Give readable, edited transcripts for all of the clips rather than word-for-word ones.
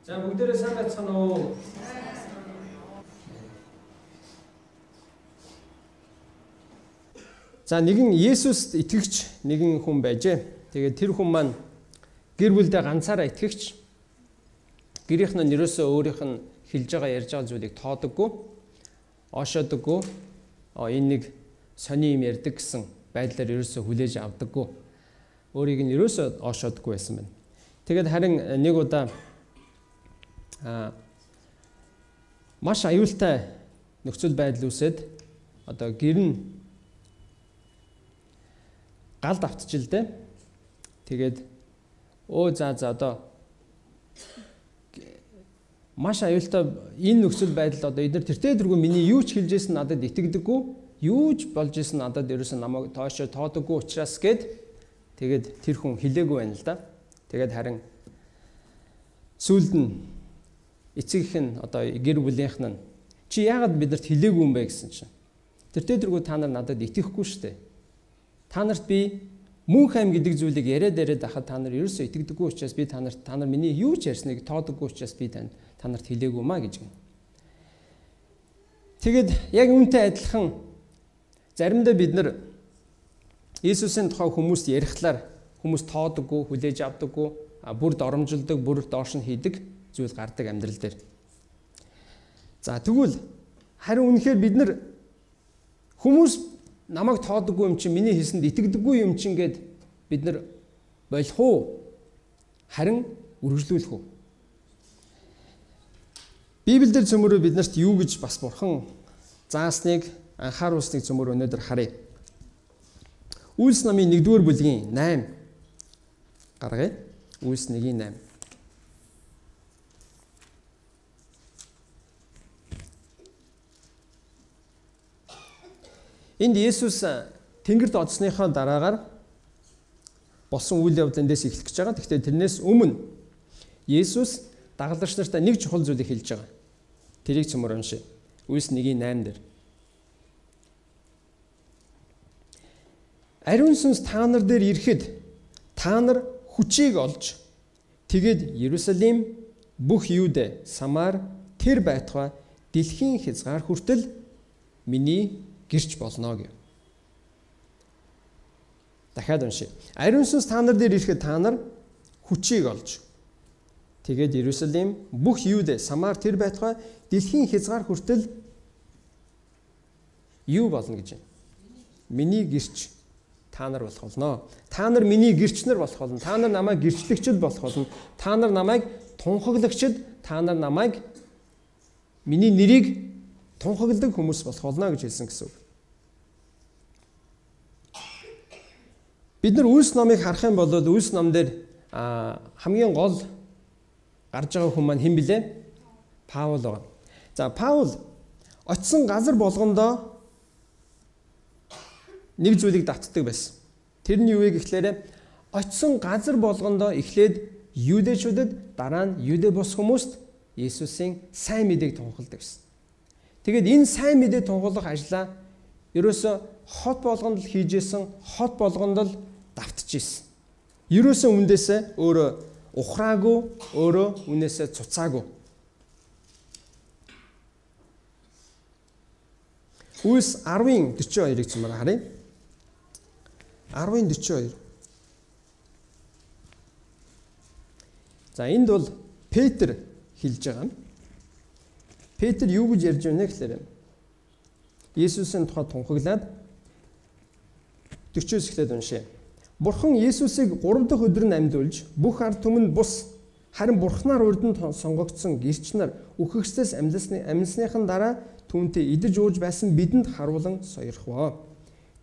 За бүгдээрээ сайн байцгаана уу? За нэгэн Есүст итгэгч нэгэн хүн байжээ. Тэгээд тэр хүн маань гэр бүлдээ ганцаараа итгэгч. Гэрийнх нь ерөөсөө өөрийнх нь хэлж байгаа ярьж байгаа зүйлийг тоодоггүй, оошоодоггүй. Энэ нэг сони юм ярьдаг гэсэн байдлаар ерөөсөө хүлээж авдаггүй. Өөрийг нь ерөөсөө оошоодоггүй байсан байна. Тэгээд харин нэг удаа маш аюултай нөхцөл байдал үүсээд одоо гэр нь галд автчихлээ. Тэгээд за одоо маш аюултай энэ нөхцөл байдал одоо эдгээр тэртээ тэргүй миний юу ч хэлжсэн надад итгэдэггүй, юу ч болж исэн надад ерөөсөн намайг тоошоо тоодоггүй учраас гээд тэгээд тэр хүн хэлээгүй байна л да. Тэгээд харин сүүлд нь эцэг их нь одоо гэр бүлийнх нь чи яагаад бидэрт хэлээгүй юм бэ гэсэн чинь тэртээ тэргүй та нар надад итгэхгүй шүү дээ. Та нарт би мөн хайм гэдэг зүйлийг яриад ахад та нар ерөөсөө итгэдэггүй учраас би та нар миний юу ч ярьсныг тоодоггүй учраас би та нарт хэлээгүй маа гэж гэнэ. Тэгээд яг үүнтэй адилхан заримдаа бид нар Иесусийн тухай хүмүүст ярихлаар хүмүүс тоодоггүй, хүлээж авдаггүй, бүр доромжилдог, бүр доош нь хийдэг зүйл гардаг амьдрал дээр. За тэгвэл харин үнэхээр бид нар хүмүүс намайг тоодоггүй юм чинь, миний хэлсэнд итгэдэггүй юм чинь гэд бид нар болох уу? Харин үргэлжлүүлэх үү? Библиэлд цөмөрөө бид нарт юу гэж бас бурхан заасныг, анхааруулсныг цөмөр өнөөдөр харъя. Үйлс намын 1-р бүлгийн 8 гаргая. Үйлс 1-8. Энд Есүс тэнгэрт одсныхоо дараагаар болсон үйл явдал эндээс эхлэх гэж байгаа. Гэхдээ тэрнээс өмнө Есүс дагалдагч нартай нэг чухал зүйлийг хэлж байгаа. Тэрийг цөмөр уншъя. Үйлс 1-8 дээр. Ариун сүнс та нар дээр ирэхэд та нар хүчийг олж тэгээд Иерусалим, бүх Юудэ, Самар, тэр байтугай дэлхийн хязгаар хүртэл миний гэрч болно гэв. Дахиад уншъя. Ариун сүнс та нар дээр ирэхэд та нар хүчийг олж тэгээд Иерусалим, бүх Юудэ, Самар, тэр байтугай дэлхийн хязгаар хүртэл юу болно гэж байна? Миний гэрч та нар болох болно. Та нар миний гэрчнэр болох болно. Та нар намайг гэрчлэгчд болох болно. Та нар намайг тунхаглагчд, та нар намайг миний нэрийг тунхагладаг хүмүүс болох болно гэж хэлсэн гэсэн үг. Бид нар Үйлс номыг харах юм бол Үйлс ном дээр хамгийн гол гарч байгаа хүн маань хэн блэ? Паул байгаа. За Паул очисон газар болгондоо нэг зүйлийг давтдаг байсан. Тэр нь юу вэ гэхлээр очисон газар болгондоо эхлээд юудэчүүдэд, дараа нь юудэ бус хүмүүст Есүсийн сайн мэдээг тунхагладаг гэсэн. Тэгээд энэ сайн мэдээ тунхаглах ажлаа ерөөсөө хот болгонд л хийжсэн, хот болгонд л давтж исэн. Ерөөсөө үндээсээ өөрөө ухраагүй, өөрөө үнээсээ цуцаагүй. Үйлс 10:42-ыг цөмөр харъя. 10:42. За энд бол Петр хэлж байгаа юм. Петр юу гэж ярьж байна гэхээр Есүсийн тухай тунхаглаад 40-оос эхлээд уншъя. Бурхан Есүсийг 3 дахь өдөр нь амьдуулж бүх ард түмэнд бус харин Бурханаар урд нь сонгогдсон гэрч нар үхэгсдээс амьлсныхан дараа түүнтэй идэж ууж байсан бидэнд харуулан сойрхваа.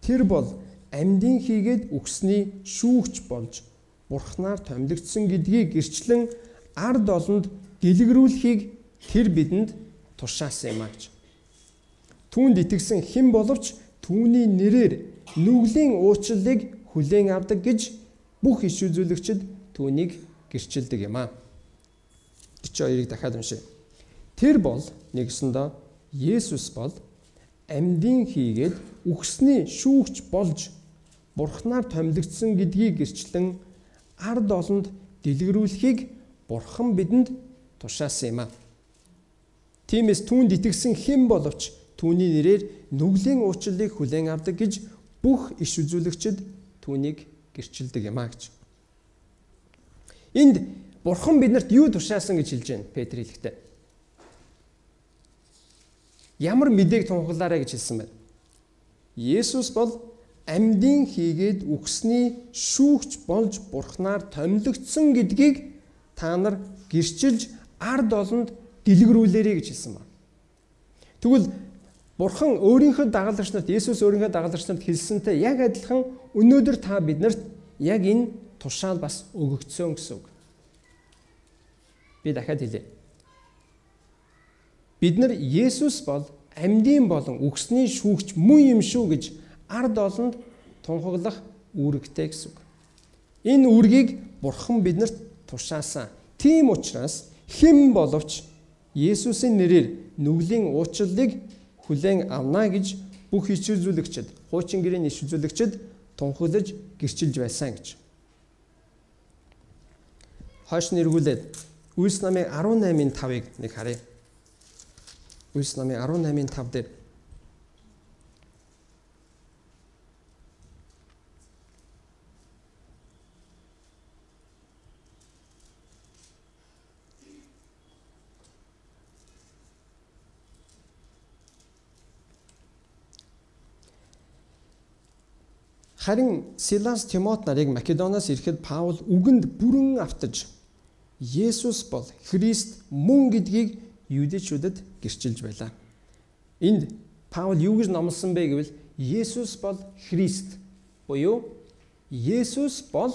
Тэр бол амьдын хийгээд үхсний шүүгч болж Бурханаар томилогдсон гэдгийг гэрчлэн ард олонд дэлгэрүүлэхийг тэр бидэнд тушаасан юм а гэж. Түүнд итгэсэн хэн боловч түүний нэрээр нүглийн уучлалыг хүлээн авдаг гэж бүх иш үзүүлэгчид түүнийг гэрчилдэг юм а. 42-ыг дахиад уншъя. Тэр бол нэгсэндээ Есүс бол амьдын хийгээд үхсний шүүгч болж Бурханаар томилогдсон гэдгийг гэрчлэн ард олонд дэлгэрүүлэхийг Бурхан бидэнд тушаасан юм а. Тиймээс түүнд итгэсэн хэн боловч түүний нэрээр нүглийн уучлалыг хүлээн авдаг гэж бүх иш үзүүлэгчид түүнийг гэрчилдэг юм а гэж. Энд Бурхан биднэрт юу тушаасан гэж хэлж байна Петр хэлэхдээ. Ямар мэдээг тунхаглаарай гэж хэлсэн байна. Есүс бол амьдын хийгээд үхсний шүүгч болж Бурханаар томилогдсон гэдгийг та нар гэрчилж ард олонд дэлгэрүүлээрэй гэж хэлсэн байна. Тэгвэл Бурхан өөрийнхөө дагалдагч нарт, Есүс өөрийнхөө дагалдагч нарт хэлсэнтэй яг адилхан өнөөдөр та биднэрт яг энэ тушаал бас өгөгдсөн гэсэн үг. Би дахиад хэлье. Бид нар Есүс бол амьдын болон үхсний шүүгч мөн юм шүү гэж ард олонд тунхаглах үүрэгтэй гэсэн үг. Энэ үүргийг Бурхан биднэрт тушаасан. Тийм учраас хэн боловч Есүсийн нэрээр нүглийн уучлалыг хүлээн авна гэж бүх иш үзүүлэгчид, хуучин гэрээний иш үзүүлэгчид тунхаглаж гэрчилж байсан гэж. Хойш нь эргүүлээд Үйлс намын 18-ын 5-ыг нэг харъя. Үйлс намын 18-ын 5 дээр Харин Силас, Тимот нарыг Македоноос ирэхэд Паул үгэнд бүрэн автаж Есүс бол Христ мөн гэдгийг юудэчүүдэд гэрчилж байлаа. Энд Паул юу гэж номлосон бэ гэвэл Есүс бол Христ буюу Есүс бол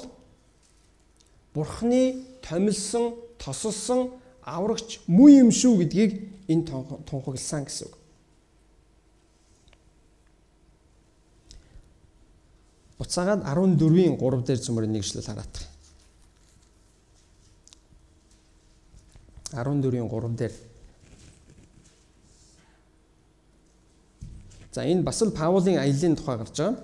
Бурхны томилсон, тосолсон аврагч мөн юм шүү гэдгийг энэ тунхагласан гэсэн үг. Буцаагаад 14-ийн 3 дээр цөмөр нэг ишлэл хараадах. 14-ийн 3 дээр. За энэ бас л Паулын аяллаа тухай гарч байгаа.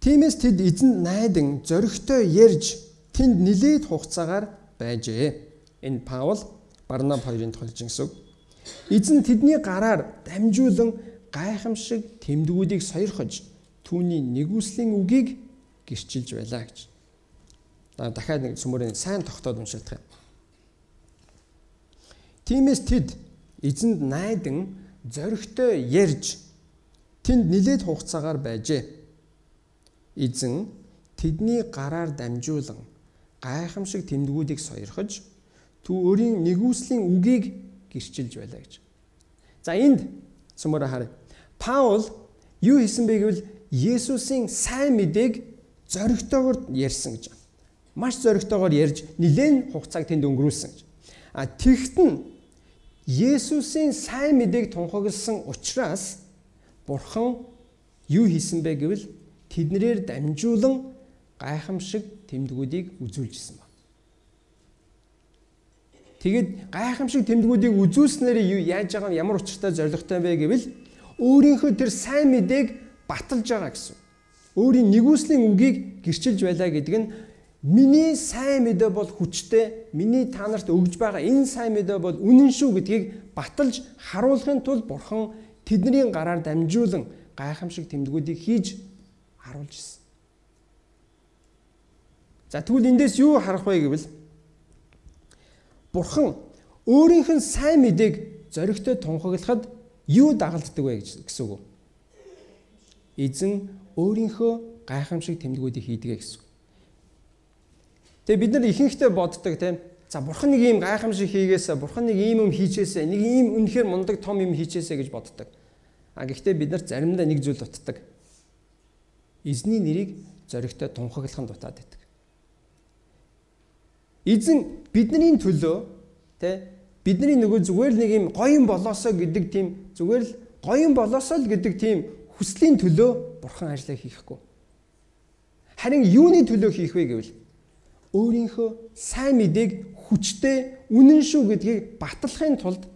Тиймээс тэд эзэнд найдан зоригтой ярьж тэнд нилээд хугацаагаар байжээ. Энэ Паул Барнаб хоёрын тухай хэлж гэсэн үг. Эзэн тэдний гараар дамжуулан гайхамшиг тэмдгүүдийг сойрхож түүний нэгүслийн үгийг гэрчилж байлаа гэж. Дахиад нэг сүмөрийн сайн тогтоод уншаадах юм. Тиймээс тэд эзэнд найдан зоригтой ярьж тэнд нилээд хугацаагаар байжээ. Эзэн тэдний гараар дамжуулан гайхамшиг тэмдгүүдийг сойрхож төв өөрийн нэгүслийн үгийг гэрчилж байлаа гэж. За энд сүмөрөө харъя. Паул юу хийсэн бэ гэвэл Есүсийн сайн мэдээг зоригтойгоор ярьсан гэж. Маш зоригтойгоор ярьж нилээн хугацааг тэнд өнгөрүүлсэн гэж. А тэгт нь Есүсийн сайн мэдээг тунхагласан учраас Бурхан юу хийсэн бэ гэвэл тэднэрээр дамжуулан гайхамшиг тэмдгүүдийг үзүүлжсэн ба. Тэгээд гайхамшиг тэмдгүүдийг үзүүлснээр юу яаж байгаа юм, ямар учиртай зоригтой вэ гэвэл өөрийнхөө тэр сайн мэдээг баталж байгаа гэсэн. Өөрийн нэгүслийн үгийг гэрчилж байлаа гэдэг нь миний сайн мэдээ бол хүчтэй, миний та нарт өгж байгаа энэ сайн мэдээ бол үнэн шүү гэдгийг баталж харуулахын тулд Бурхан тэдний гараар дамжуулан гайхамшиг тэмдгүүдийг хийж харуулж ирсэн. За тэгвэл эндээс юу харах вэ гэвэл Бурхан өөрийнх нь сайн мэдээг зоригтой тунхаглахад юу дагалддаг вэ гэсэн үг. Эзэн өөрийнхөө гайхамшиг тэмдгүүдийг хийдэг гэсэн үг. Тэгээ бид нар ихэнхдээ боддог тийм. За Бурхан нэг ийм гайхамшиг хийгээсэ, Бурхан нэг ийм юм хийчээсэ, нэг ийм үнэхээр мундаг том юм хийчээсэ гэж боддог. А гэхдээ бид нар заримдаа нэг зүйл дутдаг. Эзний нэрийг зоригтой тунхаглах нь дутаад байдаг. Эзэн бидний төлөө тэ бидний нөгөө зүгээр л нэг юм гоё юм болоосоо гэдэг тийм зүгээр л гоё юм болоосоо л гэдэг тийм хүслийн төлөө Бурхан ажлаа хийхгүй. Харин юуны төлөө хийх вэ гэвэл өөрийнхөө сайн мэдээг хүчтэй үнэн шүү гэдгийг батлахын тулд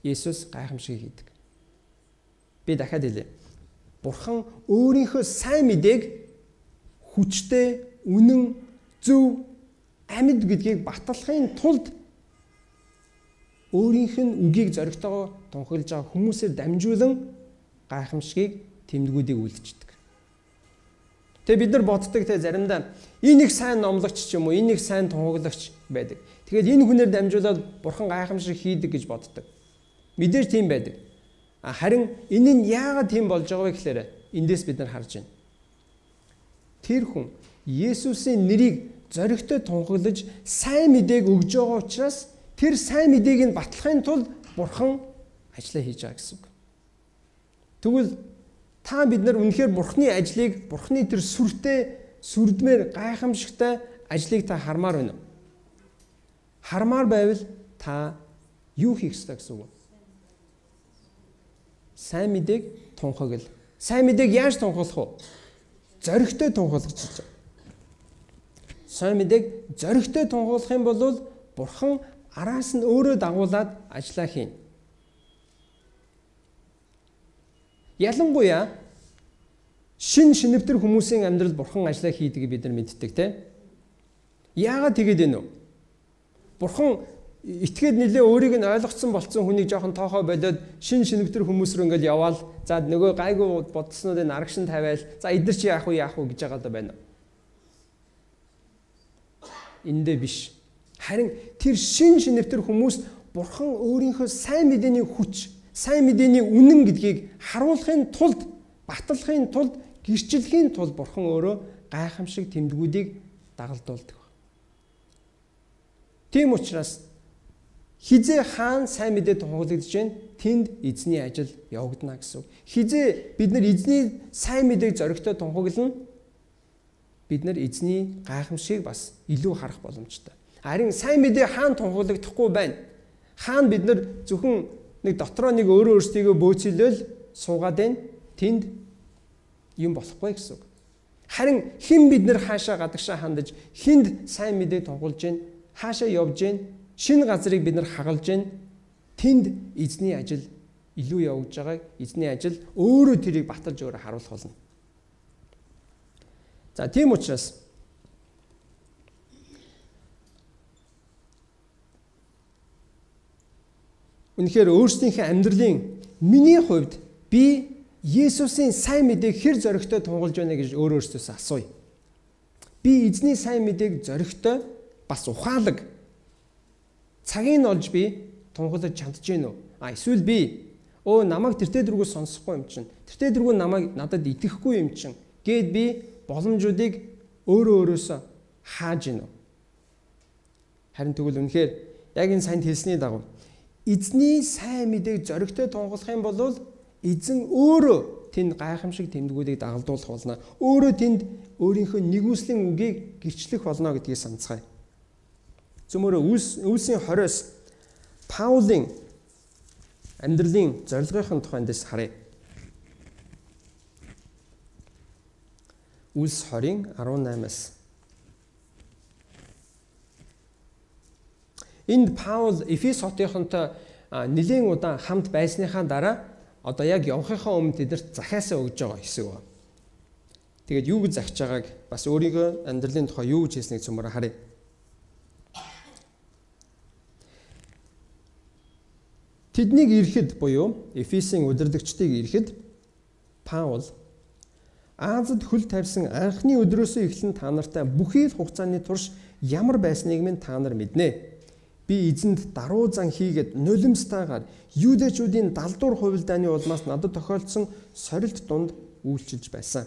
Есүс гайхамшиг хийдэг. Би дахиад хэлье. Бурхан өөрийнхөө сайн мэдээг хүчтэй, үнэн, зөв, амьд гэдгийг батлахын тулд өөрийнх нь үгийг зоригтойгоо тунхаглаж байгаа хүмүүсээр дамжуулан гайхамшигыг тэмдгүүдийг үлдчихдэг. Тэгээ бид нар боддог те заримдаа энэ их сайн номлогч ч юм уу, энэ их сайн тунхаглагч байдаг. Тэгээд энэ хүнээр дамжуулаад Бурхан гайхамшиг хийдэг гэж боддог. Мэдээж тийм байдаг. Харин энэ нь яагаад тийм болж байгаа вэ гэхээр эндээс бид нар харж байна. Тэр хүн Есүсийн нэрийг зоригтой тунхаглаж сайн мэдээг өгж байгаа учраас тэр сайн мэдээг нь батлахын тулд Бурхан ажлаа хийж байгаа гэсэн үг. Тэгвэл та бид нар үнэхээр Бурханы ажлыг, Бурханы тэр сүртэй, сүрдмээр гайхамшигтай ажлыг та хармаар байна уу? Хармаар байвал та юу хийх ёстой гэсэн үг вэ? Сайн мэдээг тунхагл. Сайн мэдээг яаж тунхаглах вэ? Зоригтой тунхаглаж байгаа. Сайн мэдээг зоригтой тунхаглах юм бол Бурхан араас нь өөрөө дагуулад ажлаа хийнэ. Ялангуяа шин шинэвтер хүмүүсийн амьдрал Бурхан ажлаа хийдгийг бид нар мэддэг, тийм. Яагаад тэгээд байна вэ? Бурхан итгээд нэлээ өөрийг нь ойлгоцсон болцсон хүнийг жоохон тоохоо болиод шин шинэвтер хүмүүс рүү ингээл яваал, за нөгөө гайгүй бодснуудыг арагшин тавиал, за эдгээр чи яах вэ яах вэ гэж байгаа даа байна. Эндээ биш. Харин тэр шин шинэвтер хүмүүст Бурхан өөрийнхөө сайн мэдээний хүч, сайн мэдээний үнэн гэдгийг харуулахын тулд, батлахын тулд, гэрчлэхийн тулд Бурхан өөрөө гайхамшиг тэмдгүүдийг дагалдуулдаг. Тийм учраас хизээ хаан сайн мэдээ тунхаглагдаж байна, тэнд эзний ажил явагдана гэсэн үг. Хизээ бид нар эзний сайн мэдээг зоригтой тунхаглана, бид нар эзний гайхамшигыг бас илүү харах боломжтой. Харин сайн мэдээ хаан тунхаглагдахгүй байна. Хаан бид нар зөвхөн нэг дотроо нэг өөрөө өөрсдийгөө бөөцөлөөл суугаад байна. Тэнд юм болохгүй гэсэн үг. Харин хэн бид нар хаашаа гадагшаа хандаж, хүнд сайн мэдээ тунхаглаж байна, хаашаа явж байна, шинэ газрыг бид нар хагалж байна, тэнд эзний ажил илүү явагдаж байгааг, эзний ажил өөрөө тэрийг баталж өөрөө харуулах болно. За тийм учраас үнэхээр өөрсдийнхээ амьдралын миний хувьд би Есүсийн сайн мэдээг хэр зоригтой тунхаглаж байна гэж өөр өөрсдөөсөө асууя. Би эзний сайн мэдээг зоригтой бас ухаалаг цагийг олж би тунхаглаж чадж гин үү? А эсвэл би намайг тэртээ дэргүү сонсохгүй юм чинь, тэртээ дэргүү намайг надад итгэхгүй юм чинь гээд би боломжуудыг өөрөө өөрөөсөө хааж гин үү? Харин тэгвэл үнэхээр яг энэ санд хэлсний дагуу эзний сайн мэдээг зоригтой тунхаглах юм бол эзэн өөрөө тэнд гайхамшиг тэмдгүүдийг дагалдуулах болно. Өөрөө тэнд өөрийнхөө нэгүслийн үгийг гэрчлэх болно гэдгийг санацгаая. Цөмөрөө Үйлсийн 20-оос Паулийн амьдралын зорилгын тухай эндээс харъя. Үйлс 20-ын 18-аас. Энд Паул Эфес хотынхонтой нэлээн удаан хамт байсныхаа дараа одоо яг явахынхаа өмнө тэднэрт захиасаа өгж байгаа хэсэг байна. Тэгээд юу гэж захиж байгааг бас өөрийнхөө амьдралын тухай юу гэж хэлснийг цөмөрөө харъя. Тэднийг ирэхэд буюу Эфесийн удирдагчдыг ирэхэд Паул Азад хөл тавьсан анхны өдрөөсөө эхлэн та нартай бүхий л хугацааны турш ямар байсныг минь та нар мэднэ. Би эзэнд даруй зан хийгээд нулимстайгаар юудэчүүдийн далдуур хувилдааны улмаас надад тохиолдсон сорилт дунд үйлчилж байсан.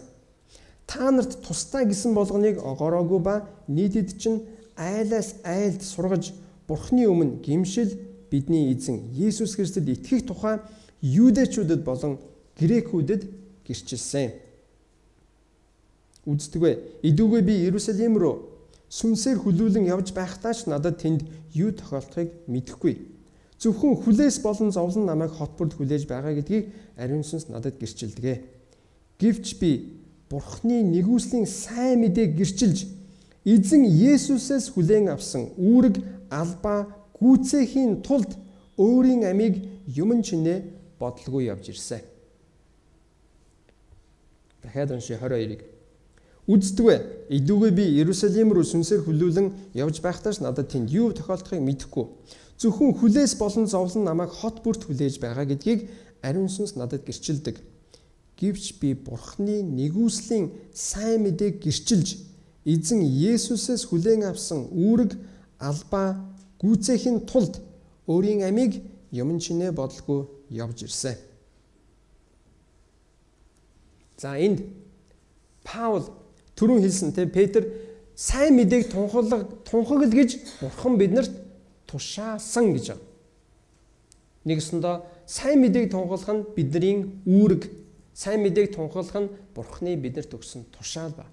Та нарт тустай гэсэн болгоныг огоороогүй ба нийтэд чинь айлаас айлд сургаж Бурхны өмнө гимшил бидний эзэн Есүс Христэд итгэх тухай юудэчүүдэд болон грекүүдэд гэрчилсэн. Үздэгвэ идүүгээ би Иерусалим руу сүнсээр хүлүүлэн явж байхдаа ч надад тэнд юу тохиолдохыг мэдэхгүй. Зөвхөн хүлээс болон зовлон намайг хот бүрд хүлээж байгаа гэдгийг ариун сүнс надад гэрчилдэг. Гэвч би Бурхны нэгүслийн сайн мэдээг гэрчилж эзэн Есүсээс хүлээн авсан үүрэг албаа гүйцээхийн тулд өөрийн амийг юмн чинээ бодлого явж ирсэн. Дахиад уншия 22-ыг. Үздэгвэ. Илүүгээ би Иерусалим руу сүнсээр хүлүүлэн явж байхдаа ч надад тэнд юу тохиолдохыг мэдэхгүй. Зөвхөн хүлээс болон зовлон намайг хот бүрт хүлээж байгаа гэдгийг ариун сүнс надад гэрчилдэг. Гэвч би Бурхны нэгүслийн сайн мэдээг гэрчилж эзэн Есүсээс хүлээн авсан үүрэг албаа гүйцээхийн тулд өөрийн амийг юмн чинээ бодолгүй явж ирсэн. За энд Паул түрүүн хэлсэн те Петр сайн мэдээг тунхаглал гэж Бурхан биднэрт тушаасан гэж байна. Нэгсэндээ сайн мэдээг тунхаглах нь бидний үүрэг, сайн мэдээг тунхаглах нь Бурханы биднэрт өгсөн тушаал ба.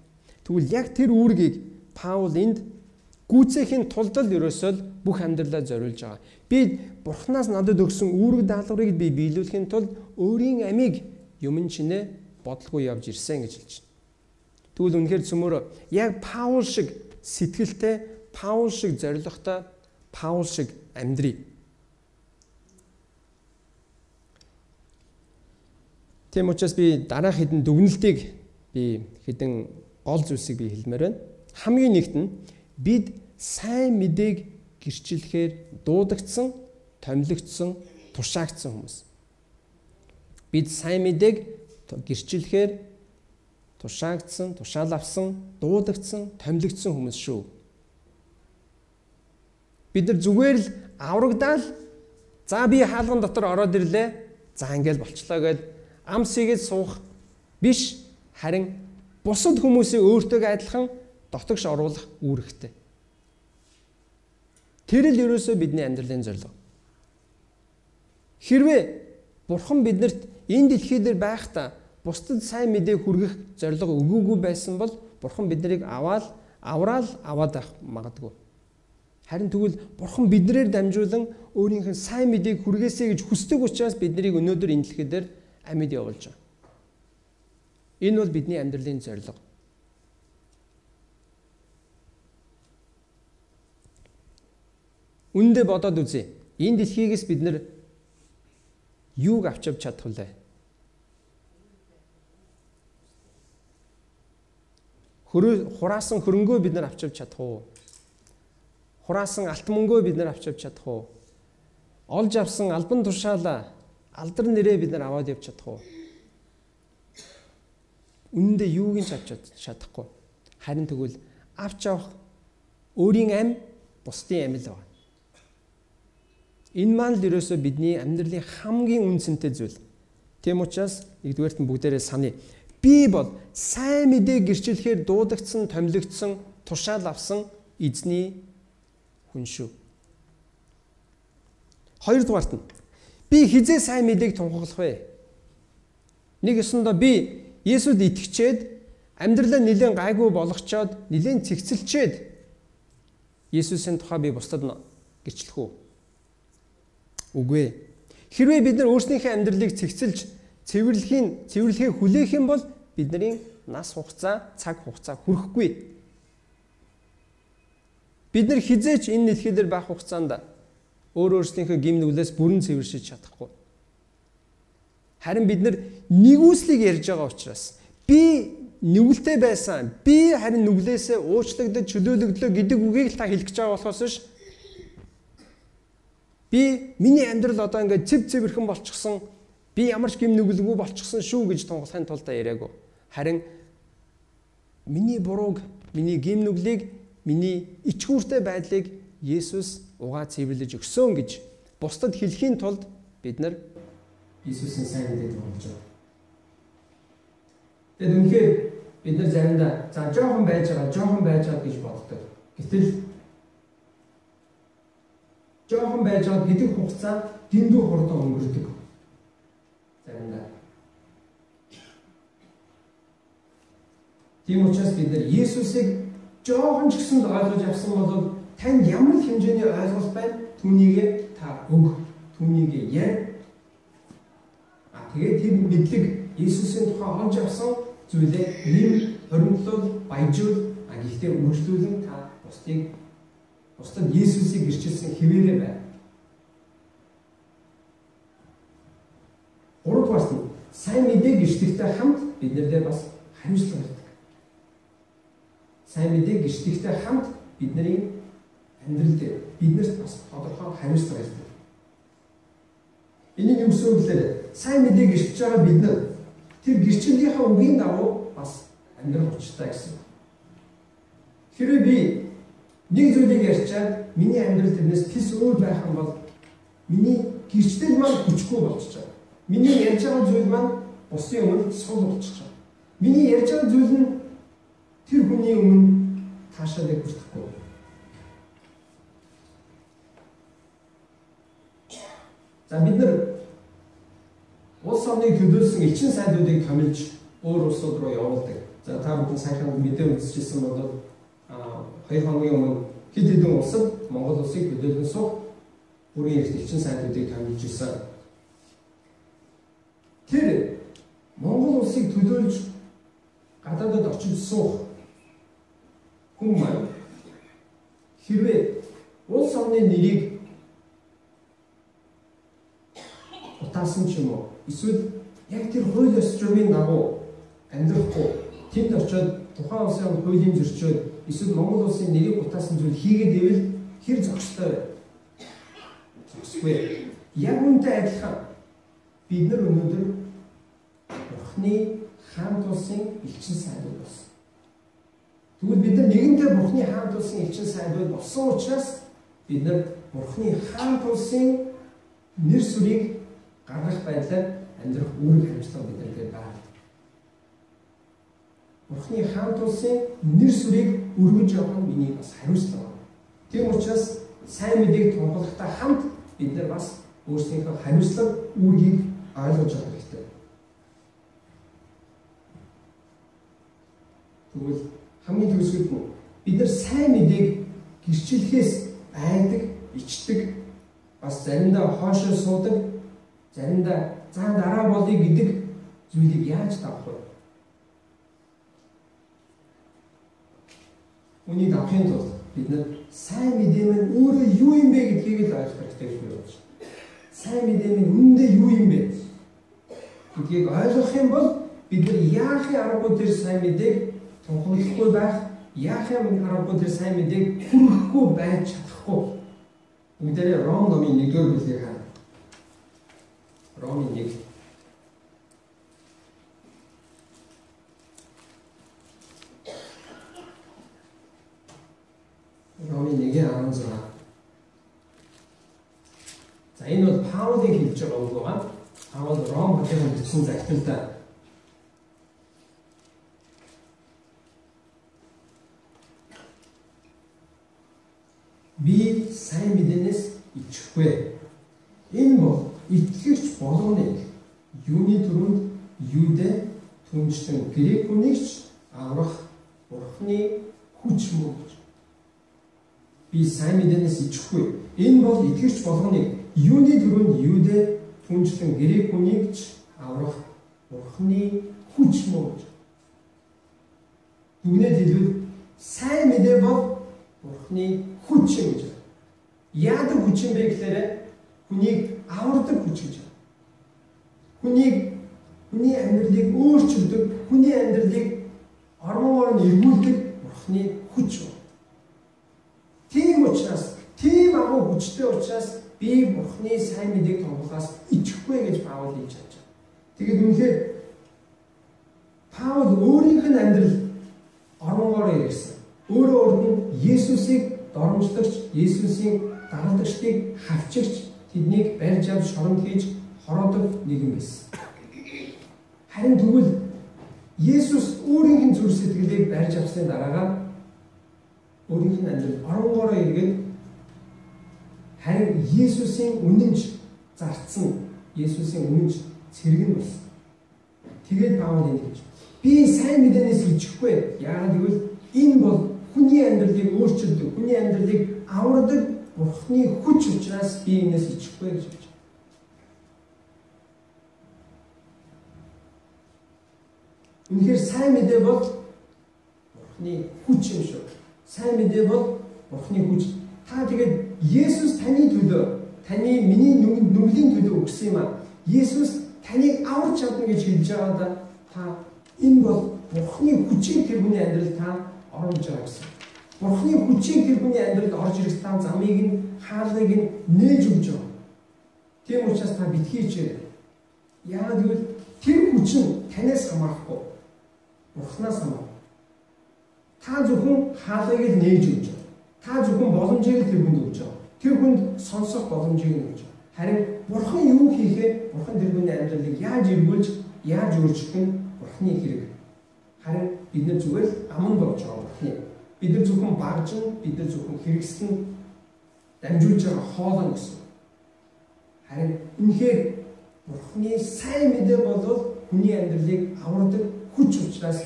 Тэгвэл яг тэр үүргийг Паул энд гүйцээхийн тулд л ерөөсөө бүх амьдралаа зориулж байгаа. Би Бурханаас надад өгсөн үүрэг даалгаврыг би биелүүлэхийн тулд өөрийн амийг юмн чинээ бодолгүй явж ирсэн гэж хэлж байна. Тэгвэл үнэхээр цөмөрөө яг Паул шиг сэтгэлтэй, Паул шиг зоригтой, Паул шиг амьдрий. Тийм учраас би дараах хэдэн дүгнэлтийг би хэдэн гол зүйлсийг би хэлмээр байна. Хамгийн нэгт нь бид сайн мэдээг гэрчлэхээр дуудагдсан, томилогдсон, тушаагдсан хүмүүс. Бид сайн мэдээг гэрчлэхээр тушаагдсан, тушаал авсан, дуудагдсан, томилогдсон хүмүүс шүү. Бид нар зүгээр л аврагдаал за би хаалган дотор ороод ирлээ. За ингээл болчлоо гэж ам сийгээд суух биш, харин бусад хүмүүсийг өөртөөгөө адилхан дотогш оруулах үүрэгтэй. Тэр л ерөөсөө бидний амьдралын зорилго. Хэрвээ Бурхан биднэрт энэ дэлхий дээр байхдаа бусдад сайн мэдээ хүргэх зорилго өгөөгүй байсан бол Бурхан биднийг аваад авраал аваад байх магадгүй. Харин тэгвэл Бурхан биднээр дамжуулан өөрийнх нь сайн мэдээг хүргээсэй гэж хүсдэг учраас биднийг өнөөдөр энэ дэлхий дээр амьд явуулж байгаа. Энэ бол бидний амьдралын зорилго. Үндэ бодоод үзье. Энэ дэлхийгээс бид нар юуг авч явж чадах вэ? Хураасан хөрөнгөө бид нар авч явж чадах уу? Хураасан алт мөнгөө бид нар авч явж чадах уу? Олж авсан албан тушаалаа, алдар нэрээ бид нар аваад явж чадах уу? Үнэндээ юуг нь авч чадахгүй. Харин тэгвэл авч явах өөрийн ам, бусдын ам л байна. Энэ маань л ерөөсөө бидний амьдралын хамгийн үн цэнтэй зүйл. Тийм учраас нэгдүгээрт нь бүгдээрээ саная. Би бол сайн мэдээ гэрчлэхээр дуудагдсан, томилогдсон, тушаал авсан эзний хүн шүү. Хоёрдугаарт нь би хизээ сайн мэдээг тунхаглах вэ? Нэг ёсондоо би Есүст итгэчээд амьдралаа нэлээд гайгүй болгочоод, нэлээд цэгцэлчээд Есүсийн тухай би бусдад гэрчлэх үү? Үгүй ээ. Хэрвээ бид нар өөрсдийнхээ амьдралыг цэгцэлж, цэвэрлэхээ хүлээх юм бол бидний нас хугацаа, цаг хугацаа хүрэхгүй. Бид нар хизээч энэ дэлхий дээр байх хугацаанд өөрсдийнхээ гэм нүглээс бүрэн цэвэршиж чадахгүй. Харин бид нар нэгүслийг ярьж байгаа учраас би нүгэлтэй байсан, би харин нүглээсээ уучлагдаж чөлөөлөгдлөө гэдэг үгийг л та хэлэх гэж байгаа болохоос биш. Би миний амьдрал одоо ингээд цэв цэвэрхэн болчихсон, би ямар ч гэм нүгэлгүй болчихсон шүү гэж тунхаглахын тулд яриаггүй. Харин миний бурууг, миний гэм нүглийг, миний ичгүүртэй байдлыг Есүс угаа цэвэрлэж өгсөн гэж бусдад хэлэхийн тулд бид нар Иесусийн сайн мэдээг тунхаглаж байгаа. Тэгээд үнэхээр бид нар заримдаа за жоохон байж байгаа гэж боддог. Гэтэл жоохон байж байгаа гэдэг хугацаа дэндүү хурдан өнгөрдөг. Заримдаа. Тийм учраас бид нар Иесусыг жоохон ч гэсэн ойлгож авсан бол танд ямар хэмжээний ойлголт байна? Түүнийг та өг, түүнийг яар. Тэгээд тэр мэдлэг Иесусийн тухай олж авсан зүйлээ нэм, хоримтлуул, баяжуул, гэхдээ үргэлжлүүлэн та бусдад Иесусыг гэрчилсэн хэвээрээ бай. Гуравдугаарт нь сайн мэдээ гэрчлэгтэй хамт бид нар дээр бас хариуцлага ирдэг. Сайн мэдээг гэрчлэхтэй хамт бидний амьдрал дээр биднэрт бас тодорхой хариуцлага ирдэг. Энэ нь юу гэсэн үг гэхээр сайн мэдээг гэрчилж байгаа бид нар тэр гэрчлэлийнхаа үгийн дагуу бас амьдрах учиртай гэсэн. Хэрвээ би нэг зүйлийг ярьчаад миний амьдрал тэрнээс тис өөр байх юм бол миний гэрчлэл маань хүчгүй болчихж байгаа. Миний ярьж байгаа зүйл маань бусдын өмнө сул болчихж байгаа. Миний ярьж байгаа зүйл нь тэр хүний өмнө таашаалыг хүртэхгүй. За бид нар улс орныг төлөөлсөн элчин сайдуудыг томилж өөр улсууд руу явуулдаг. За та бүхэн сайхан мэдээ үзчихсэн бол 2 хоногийн өмнө хэд хэдэн улсад Монгол улсыг төлөөлөн суух бүрийн эрт элчин сайдуудыг томилж ирсэн. Тэр Монгол улсыг төлөөлж гадаадад очиж суух хүн маань хэрвээ улс орны нэрийг утаасан ч юм уу эсвэл яг тэр хууль ёс журмын дагуу амьдрахгүй тэнд очиод тухайн улсын хуулийн зөрчөөд эсвэл Монгол улсын нэрийг утаасан зүйл хийгээд ивэл хэр зохистой вэ? Зохисгүй. Яг үүнтэй адилхан бид нар өнөөдөр Бурхны хаант улсын элчин сайдууд болсон. Тэгвэл бид нар нэгэнтээ Бурхны хаант улсын элчин сайдууд болсон учраас бид нар Бурхны хаант улсын нэр сүрийг гаргах байдлаар амьдрах үүрэг хариуцлага бид нар дээр байна. Бурхны хаант улсын нэр сүрийг өргөж явах нь миний бас хариуцлага. Тийм учраас сайн мэдээг тунхаглахтай хамт бид нар бас өөрсдийнхөө хариуцлага үүргийг ойлгож авах хэрэгтэй. Тэгвэл хамгийн төгсгөлд нь бид нар сайн мэдээг гэрчлэхээс айдаг, ичдэг, бас заримдаа хоошоо суудаг, заримдаа за дараа болъё гэдэг зүйлийг яаж давах вэ? Үүнийг давахын тулд бид нар сайн мэдээ маань өөрөө юу юм бэ гэдгийг л ойлгох хэрэгтэй гэж би бодож байна. Сайн мэдээ маань үнэндээ юу юм бэ гэдгийг ойлгох юм бол бид нар яахын аргагүй тэр сайн мэдээг тунхаглахгүй байх, яахын аргагүй тэр сайн мэдээг хүргэхгүй байж чадахгүй. Бүгдээрээ Ром номын 1-р бүлгийг харъя. Ромын 1. Ромын 1:16. За энэ бол Паулын хэлж байгаа үг байгаа. Паул Ром хотын бичсэн захидалд би сайн мэдээнээс ичихгүй. Энэ бол итгэгч болгоныг юуны түрүүнд Юдэ түншлэн грек хүнийг ч аврах Бурхны хүч мөн гэж. Би сайн мэдээнээс ичихгүй. Энэ бол итгэгч болгоныг юуны түрүүнд Юдэ түншлэн грек хүнийг ч аврах Бурхны хүч мөн гэж. Дүгнээд хэлбэл сайн мэдээ бол Бурхны хүч юм гэж. Яадаг хүч юм бэ гэхээр хүнийг авардаг хүч гэж. Хүнийг хүний амьдралыг өөрчилдөг, хүний амьдралыг ормонгоор нь эргүүлдэг Бурхны хүч. Тийм учраас, тийм агуу хүчтэй учраас би Бурхны сайн мэдээг тунхаглахаас ичихгүй гэж Паул хэлж чадж байна. Тэгээд үнэхээр Паул өөрийнх нь амьдрал ормонгоор ирсэн. Өөрөө урд нь Есүсийг доромжлогч, Есүсийн дагалдагчдыг хавчигч, тэднийг барьж авч шоронд хийж хороодог нэгэн байсан. Харин тэгвэл Есүс өөрийнх нь зүрх сэтгэлийг барьж авсны дараагаар өөрийнх нь амьдрал оронгоороо эргээд харин Есүсийн үнэнч зарцсан, Есүсийн үнэнч цэрэг нь болсон. Тэгээд Паул энд хэлж: би сайн мэдээнээс ичихгүй. Яагаад гэвэл энэ бол хүний амьдралыг өөрчилдөг, хүний амьдралыг авардаг Бурхны хүч учраас би энэс ичихгүй гэж хэлж. Үнэхээр сайн мэдээ бол Бурхны хүч юм шүү. Сайн мэдээ бол Бурхны хүч. Та тэгээд Есүс таны төлөө, таны миний нүглийн төлөө өгсөн юм аа. Есүс таныг аварч чадна гэж хэлж байгаадаа та энэ бол Бурхны хүчийг тэр хүний амьдрал та оруулж байгаа гэсэн. Бурхны хүчийг тэр хүний амьдралд орж ирэх та замыг нь, хаалгыг нь нээж өгч байгаа. Тийм учраас та битгий хичээрэй. Яагаад гэвэл тэр хүч нь танаас хамаарахгүй. Бурхнаас хамаарна. Та зөвхөн хаалгыг л нээж өгч байгаа. Та зөвхөн боломжийг л тэр хүнд өгч байгаа. Тэр хүнд сонсох боломжийг нь өгч байгаа. Харин Бурхан юу хийхээ, Бурхан тэр хүний амьдралыг яаж эргүүлж, яаж өөрчлөх нь Бурханы хэрэг. Харин бид нар зүгээр л аман болж байгаа Бурханы. Бид нар зөвхөн багжин, бид нар зөвхөн хэрэгсэн дамжуулж байгаа хоолой гэсэн. Харин үнэхээр Бурханы сайн мэдээ бол хүний амьдралыг авардаг хүч учраас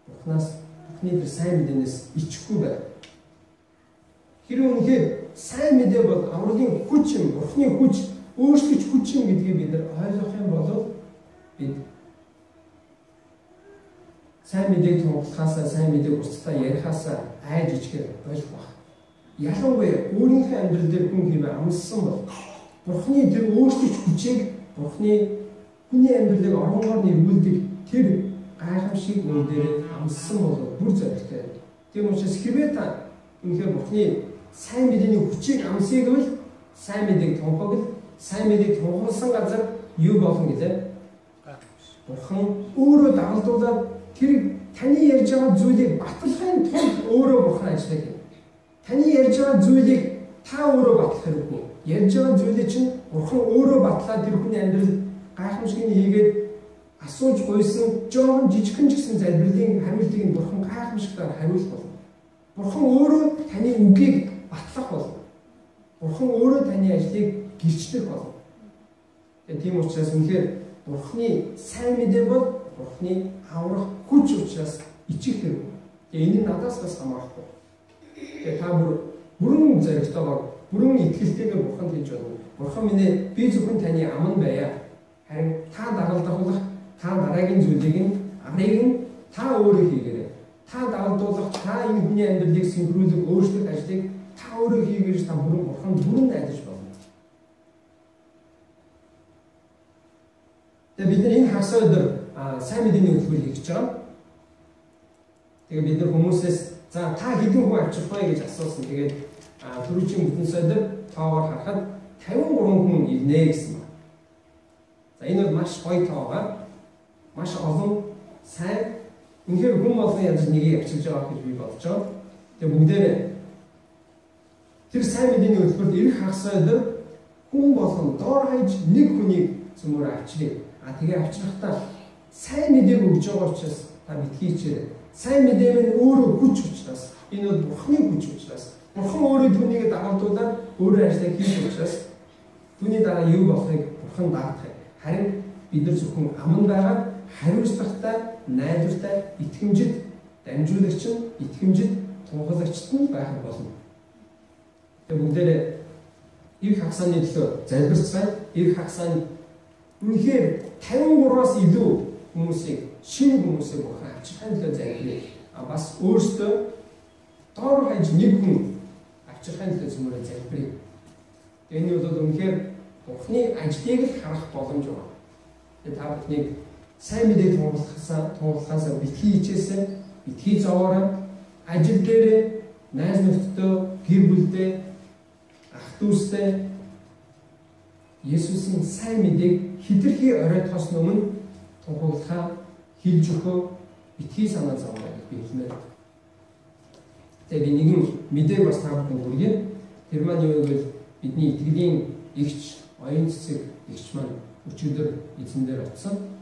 Бурханаас, Бурханы тэр сайн мэдээнээс ичихгүй байна. Хэрвээ үнэхээр сайн мэдээ бол авралын хүч юм, Бурханы хүч, өөрчлөгч хүч юм гэдгийг бид нар ойлгох юм бол бид сайн мэдээг тунхаглахаасаа, сайн мэдээг бусдад ярихаасаа айж ичгээр болох байх. Ялангуяа өөрийнхөө амьдрал дээр хүн хэрвээ амласан бол Бурханы тэр өөрчлөгч хүчийг, Бурханы хүний амьдралыг оронгоор нь эргүүлдэг тэр гайхамшиг үн дээр амласан бол бүр зоригтой. Тийм учраас хэрвээ та үнэхээр Бурханы сайн мэдээний хүчийг амсъя гэвэл сайн мэдээг тунхагл, сайн мэдээг тунхагласан газар юу болно гэлээ? Бурхан өөрөө дагалдуулаад тэр таны ярьж байгаа зүйлийг батлахын тулд өөрөө Бурхан ажиллах юм. Таны ярьж байгаа зүйлийг та өөрөө батлах хэрэггүй. Ярьж байгаа зүйлийг чинь Бурхан өөрөө батлаад тэр хүний амьдрал гайхамшигыг хийгээд асууж гуйсан жоохон жижигхэн ч гэсэн залбирлын хариултыг нь Бурхан гайхамшигтайгаар хариулах болно. Бурхан өөрөө таны үгийг батлах болно. Бурхан өөрөө таны ажлыг гэрчлэх болно. Тэгээ тийм учраас үнэхээр Бурханы сайн мэдээ бол Бурханы аврах хүч учраас ичих хэрэг. Тэгээ энэ нь надаас бас хамаарахгүй. Тэгээ та бүрэн зоригтойгоор, бүрэн итгэлтэйгээр Бурханд хэлж байна. Бурхан минь ээ, би зөвхөн таны ам нь байя. Харин та дагалдуулах, та дараагийн зүйлийг нь, арыг нь та өөрөө хийгээрэй. Та дагалдуулах, та энэ хүний амьдралыг синхруулах, өөрчлөх ажлыг та өөрөө хийгээрэй. Та бүрэн Бурханд бүрэн найдаж болно. Тэгээ бид нар энэ хагас өдөр сайн мэдээний хөтөлбөр хийх гэж байгаа. Тэгээ бид нар хүмүүсээс за та хэдэн хүн авчрах вэ гэж асуусан. Тэгээд түрүүчийн бүтэн сая тоогоор харахад 53 хүн ирнэ гэсэн байна. За энэ бол маш гоё тоо байгаа. Маш олон сайн. Үнэхээр хүн болгон янз нэгийг авчирж байгаа гэж би бодож байгаа. Тэгээ бүгдээрээ тэр сайн мэдээний хөтөлбөрт ирэх хагас өдөр хүн болгон доор хаяж нэг хүнийг цөмөр авчиръя. А тэгээ авчрахтаа сайн мэдээг өгж байгаа учраас та битгий хичээрэй. Сайн мэдээ минь өөрөө хүч учраас, энэ бол Бурхны хүч учраас, Бурхан өөрөө түүнийг дагалдуулаад өөрөө ажлаа хийх учраас түүний дараа юу болохыг Бурхан даатах юм. Харин бид нар зөвхөн аман байгаа хариуцлагатай, найдвартай, итгэмжит дамжуулагч нь, итгэмжит тунхаглагчд нь байх болно. Тэгээ бүгдээрээ ирэх хагасны төлөө залбирцгаая. Ирэх хагасанд үнэхээр 53-аас илүү хүмүүсийг, шинэ хүмүүсийг Бурхан авчрахын төлөө залбирая. А бас өөрсдөө доор хаяж нэг хүн авчрахын төлөө цөмөрөө залбирая. Тэгээ энэ бол үнэхээр Бурханы ажлыг л харах боломж байна. Тэгээ та бүхнийг сайн мэдээг тунхаглахаасаа битгий хичээсэй, битгий зовоорой, ажил дээрээ найз нөхдөдөө, гэр бүлдээ, ах дүүстэй Есүсийн сайн мэдээг хэтэрхий оройтхоос өмнө тунхаглахаа, хэлж өгөхөө битгий санаа зовоорой гэж би хэлмээр. Тэгээ би нэгэн мэдээг бас та бүхэнд хүргье. Тэр маань юу гэвэл бидний итгэлийн эгч, оюун цэцэг эгч маань өчигдөр эзэн дээр очсон.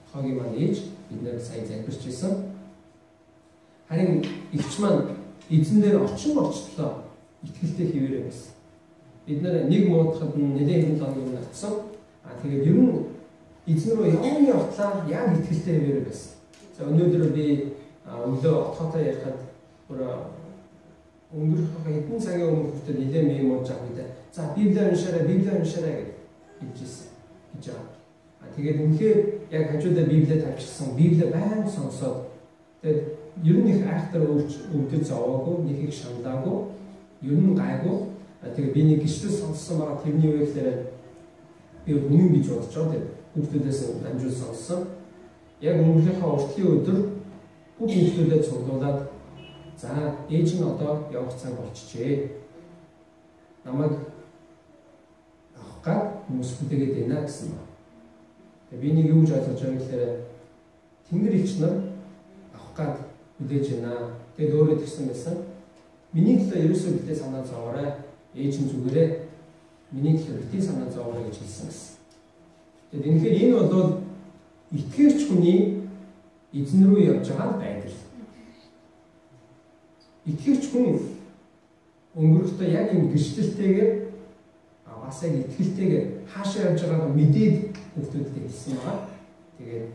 Отхоогийн маань ээж бид нэр сая залбирч байсан. Харин эгч маань эзэн дээр очин очлоо итгэлтэй хэвээрээ байсан. Бид нэг муудахад нь нэлээд хэдэн хоногийн өмнө очсон. А тэгээд ер нь эзэн рүү явны отлаа яг итгэлтэй хэвээрээ байсан. За өнөөдөр би өглөө отхоотой ярихад бүр өнгөрөх хэдэн цагийн өмнө хүртэл нэлээд мэм мууж байгаа үедээ за Библийг уншаарай, Библийг уншаарай гэж хэлжсэн гэж байгаа. А тэгээд үнэхээр яг хажуудаа Библийг тавьчихсан, Библийг баян сонсоод тэгээд ер нь их айхтар өвдөж зовоогүй, нэг их шаналаагүй, ер нь гайгүй. Тэгээ би нэг гişтэл сонссон байгаа, тэрний юу гэхээр би үнэн гэж бодож байгаа. Тэр хүүхдүүдээс дамжуул сонссон. Яг өнгөрийнхөө уртлын өдөр бүх хүүхдүүдэд цуглуулад За ээж нь одоо явах цаг болчихжээ. Намайг авах гад хүмүүс хүлээгээд байна гэсэн байна. Тэгээ би нэг юу гэж ойлгож байгаа гэхээр Тэнгэр элч нар авах гад хүлээж байна. Тэгээд өөрөө тэгсэн байсан. Миний төлөө ерөөсөө битээ санаа зовоорой. Ээж нь зүгээрээ миний төлөө битээ санаа зовоорой гэж хэлсэн гэсэн. Тэгээд үнэхээр энэ бол итгэгч хүний эзэн рүү явж байгаа байдал. Итгэгч хүн өнгөрөхдөө яг энэ гэрчлэлтэйгээр бас яг итгэлтэйгээр хаашаа явж байгааг мэдээд хүүхдүүдэд хэлсэн байгаа. Тэгээд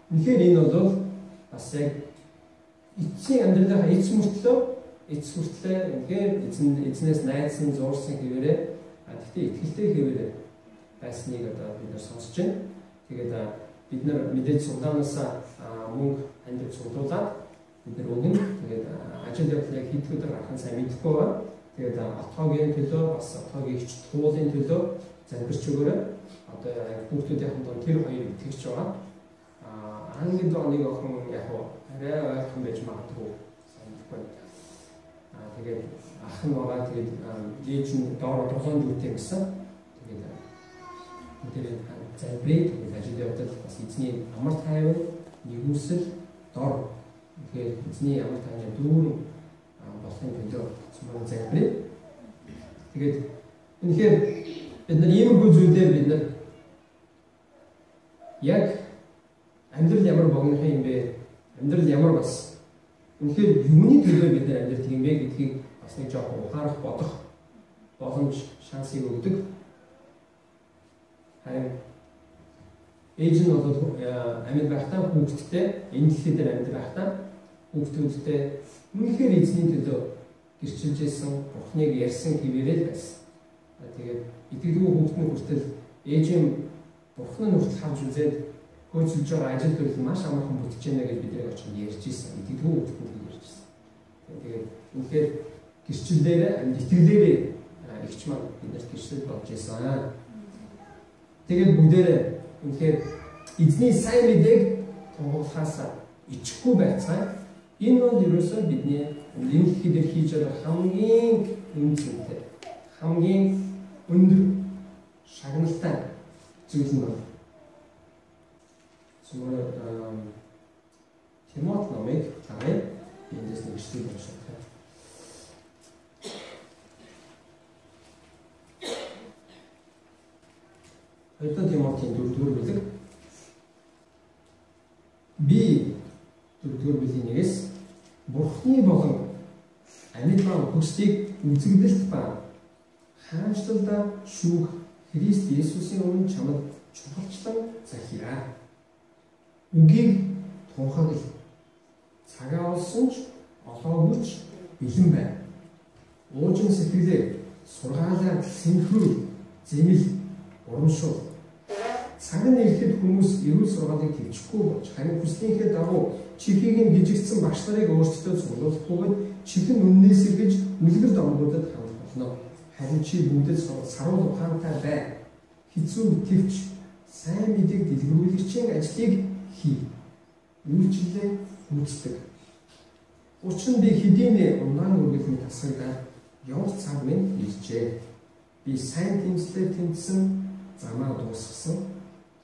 үнэхээр энэ бол бас яг эцсийн амьдралынхаа эц мөртлөө үнэхээр эзнээс найдсан, зуурсан хэвээрээ гэхдээ итгэлтэй хэвээрээ байсныг одоо бид нар сонсож байна. Тэгээд бид нар мэдээж цуглаанаасаа мөнгө хандив цуглуулад бид нар өгнө. Тэгээд ажил явдал яг хэд өдөр гарах нь сайн мэдэхгүй байгаа. Тэгээд отгоогийн төлөө бас отгоогийн ихч туулын төлөө залбирч өгөөрэй. Одоо хүүхдүүдийн дунд тэр хоёр итгэгч байгаа. Ангид нэг охин яг арай ойрхон байж магадгүй сайн мэдэхгүй. Тэгээд ах нь байгаа. Тэгээд ээж нь доор 7 дүүтэй гэсэн. Тэгээд тэр залбирая. Тэгээд ажил явдал бас эзний амар тайван, нэгүсэл, дор. Тэгэхээр эзний амар тайвны дүүрэн болохын төлөө цуман залбирая. Тэгээд үнэхээр бид нар иймэрхүү зүйлээр бид нар яг амьдрал ямар богино юм бэ? Амьдрал ямар бас үнэхээр юуны төлөө бид нар амьдрдаг юм бэ гэдгийг бас нэг жоохон ухаарах, бодох боломж, шансыг өгдөг. Харин ээж нь бол амьд байхдаа хүүхэдтэй, энэ дэлхий дээр амьд байхдаа хүүхдүүдтэй үнэхээр эзний төлөө гэрчилж исэн, Бурхныг ярьсан хэвээрээ л байсан. Тэгээд итгэлгүй хүүхэд нь хүртэл ээж нь Бурхан нь хүртэл харж үзээд хөөцөлж байгаа ажил төрөл маш амархан бүтэж байна гэж бидний очиж ярьж исэн. Итгэлгүй хүүхдүүд ярьж исэн. Тэгээд үнэхээр гэрчлэлээрээ, амьд итгэлээрээ эгч маань биднэрт гэрчлэл болж исэн. Тэгээд бүгдээрээ үнэхээр эзний сайн мэдээг тунхаглахаас ичихгүй байцгаая. Энэ бол ерөөсөө бидний энэ дэлхий дээр хийж байгаа хамгийн үнэ цэнтэй, хамгийн өндөр шагналтай зүйл нь байна. Цумаар Тимот номыг харъя. Эндээс нэг ишлэл унших. Хоёрдугаар Тимотийн 4-р бүлэг. Би 4-р бүлгийн 1-ээс Бурхны болон амьд ба үхсдийг үзэгдэлт ба хаанчлалдаа шүүх Христ Есүсийн өмнө чамд чухалчлан захиа. Үгийг тунхагл. Цагаа олсон ч олоогүй ч бэлэн бай. Уужим сэтгэлээр сургаалаар сэнхрүүл, зэмэл, урамшуул. Цаг нь ирэхэд хүмүүс эрүүл сургаалыг төвчгүй болж харин хүслийнхээ дагуу чихийг нь гжигдсэн багш нарыг өөрсдөө цуглуулахгүйгээд чих нь үннээс эргэж үлгэр домгуудад хандах болно. Харин чи бүгдэд саруул ухаантай бай. Хэцүү төвч сайн мэдээг дэлгэрүүлэгчийн ажлыг хий. Үйлчлэлээ гүйцэтгэг. Учир нь би хэдийнэ ундаан үргэлний тасгагдаад явах цаг минь иржээ. Би сайн тэмцлээр тэмцсэн, замаа дуусгасан,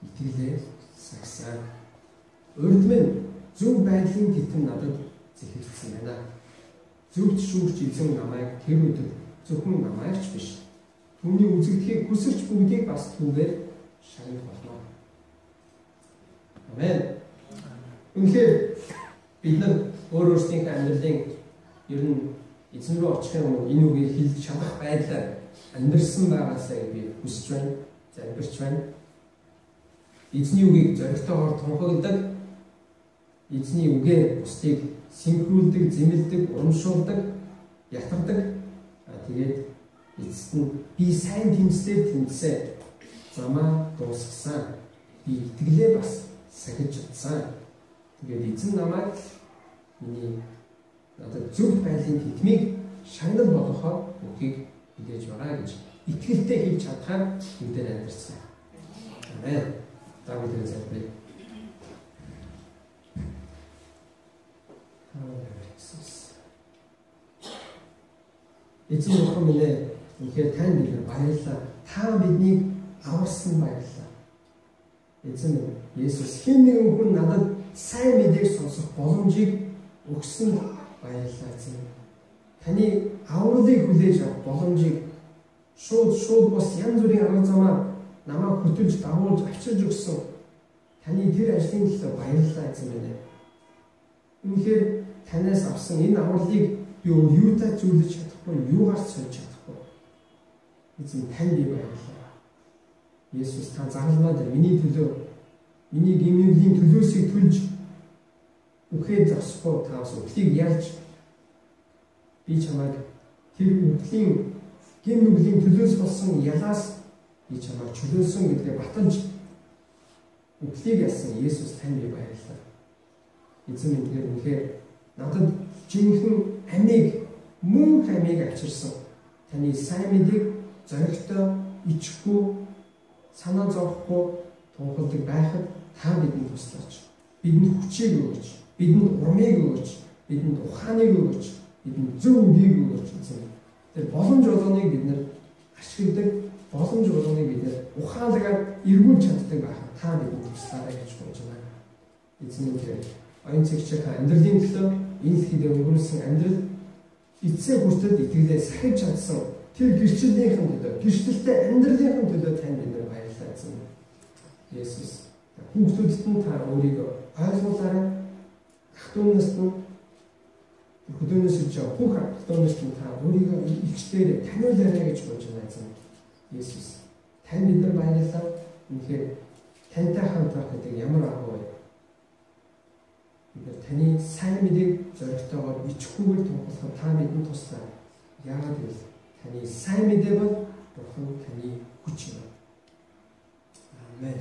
итгэлээр сагсан. Урд минь зөв байдлын титэм надад зэхэгдсэн байна. Зөвхт шүүгч эзэн намайг тэр өдөр зөвхөн намайг ч биш, түүний үзэгдэхийг хүсэгч бүгдийг бас түүгээр шагнах болно. Амен. Үнэхээр бид нар өөр өөрсдийнхээ амьдралын ер нь эзэн рүү очихын өмнө энэ үгийг хэлж чадах байдлаар амьдрсан байгаасаа би хүсэж байна, залбирч байна. Эзний үгийг зоригтойгоор тунхагладаг, эзний үгээр бусдыг синхруулдаг, зэмлэдэг, урамшуулдаг, ятгадаг. Тэгээд эцэст нь би сайн тэмцлээр тэмцсэн, замаа дуусгасан, би итгэлээ бас сахиж чадсан. Тэгээд эзэн намайг миний надад зөв байдлын тэтмийг шагнал болгохоор бүхийг хүлээж байгаа гэж итгэлтэй хэлж чадхаар бүгдээр амьдарсан. Амен. За бүгдээ залбирая. Эзэн бурхан минь ээ, үнэхээр танд бид нар баярлалаа. Та биднийг аварсан баярлалаа. Эзэн минь Есүс, хэн нэгэн хүн надад сайн мэдээг сонсох боломжийг өгсөн баярлалаа эзэн. Таны авралыг хүлээж авах боломжийг шууд бус янз бүрийн арга замаар намайг хөтөлж дагуулж авчирж өгсөн таны тэр ажлын төлөө баярлалаа эзэн минь. Үнэхээр танаас авсан энэ авралыг би өөр юутай зүйлж чадахгүй, юугаар сольж чадахгүй. Эзэн танд би баярлалаа. Есүс, та загалмай дээр миний төлөө, миний гэмнэлийн төлөөсийг төлж үхээд зогсохгүй, та бас үхлийг ялж би чамайг тэр үхлийн гэм нүглийн төлөөс болсон ялаас би чамайг чөлөөлсөн гэдгээ баталж үхлийг ялсан Есүс, танд би баярлалаа. Эзэн минь, тэгэхээр үнэхээр надад жинхэнэ амийг, мөнх амийг авчирсан таны сайн мэдээг зоригтой ичихгүй, санаа зовхгүй тунхагладаг байхад та бидэнд туслаач. Бидэнд хүчийг өгөөч, бидэнд урмыг өгөөч, бидэнд ухааныг өгөөч, бидэнд зөв үгийг өгөөч эзэн. Тэр боломж болгоныг бид нар ашигладаг, боломж болгоныг бид нар ухаалгаар эргүүлж чаддаг байхад та бидэнд туслаарай гэж гуйж байна. Эзэн минь, тэр оюун цэгчийн амьдралын төлөө энэ дэлхийд өнгөрүүлсэн амьдрал эцсээ хүртэл итгэлээ сахиж чадсан тэр гэрчлэлийнхэн төлөө, гэрчлэлтэй амьдралынхан төлөө танд бид нар баярлалаа эзэн. Есүс, хүүхдүүдэд нь та өөрийгөө ойлгуулаарай. Ах дүүнээс нь, хөдөөнөөс ирж байгаа бүх ах дүүнээс нь та өөрийгөө илчлээрэй, таниулаарай гэж гуйж байна эзэн. Есүс, танд бид нар баярлалаа. Үнэхээр тантай хамтрах гэдэг ямар агуу вэ? Бид нар таны сайн мэдээг зоригтойгоор ичихгүйгээр тунхаглахад та бидэнд туслаа. Яагаад гэвэл таны сайн мэдээ бол Бурхан таны хүч юм. Амен.